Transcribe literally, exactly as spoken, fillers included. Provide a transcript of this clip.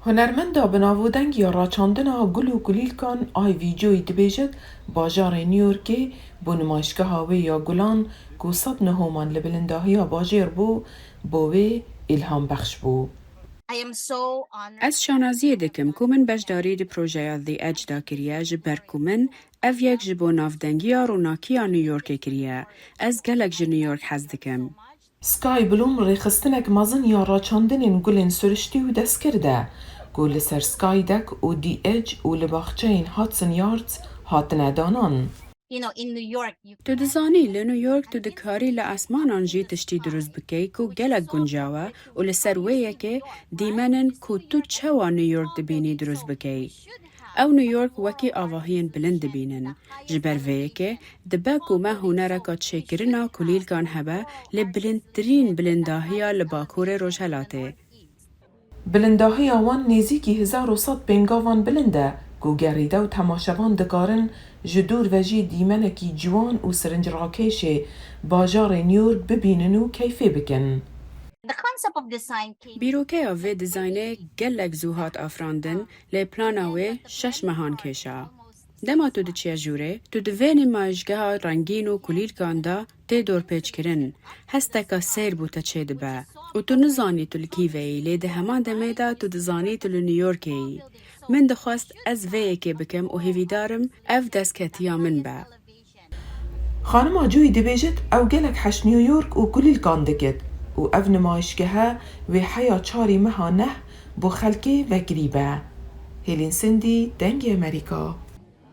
Hunermenda bi navûdeng ya raçandina gul û kulîlkan Ivy Joy dibêjit, bajarê New Yorkê bo nimayişgeha wê ya gulan ku sed nihoman li bilindahiya bajêr bû, bo wê îlhambexş bû. Ez şanaziyê dikim ku min beşdarî di projeya The Edge de kiriye, ji ber ku min ev yek ji bo navdengiya ronakiya New Yorkê kiriye. Ez gelek ji New York hez dikim. Skye Blum rêxistinek mezin ya raçandinên gulên siriştî û destgir de, ku li ser Skydeck û The Edge û li baxçeyên Hudson Yards hatine danan. Tu dizanî, li New York tu dikarî li esmanan jî tiştî dirust bikey ku gelek guncaw e û li ser wê yekê dîmen in ku tu çawa New York dibînî dirust bikey. Ew New York wekî avahiyên bilind dibînin. Ji ber vê yekê dibe ku me hunereka çêkirina kulîlkan hebe li bilindtirîn bilindahiya li Bakurê Rojhelatê. Bilindahiya wan nêzîkî hezar û sed pêngavan bilind e ku gerîde û temaşevan dikarin ji dûr ve jî dîmenekî ciwan û sirincrakêşê bajarê New York bibînin û keyfê bikin. Bîrokeya vê dizaynê gelek zû hat afirandin, lê plana wê şeş mehan kêşa. Dema tu diçiye jûrê, tu di vê nîmayişgeha rengîn û kulîlkan de tê dorpêçkirin. Hesteka seyr bo te çêdibe û tu nizanî tu li kî ve yî, lê di heman demê de tu dizanî tu li New Yorkê yî. Min dixwest ez vê yekê bikim û hêvîdar im ev destketiya min be. Xanima Joy dibêjit, ew gelek heşt New York û kulîlkan dikit û ev nimayişgehe wê heya çarê meha neh bo xelkê vekirî be. Hêlîn Sindî, Dengê Amerîka.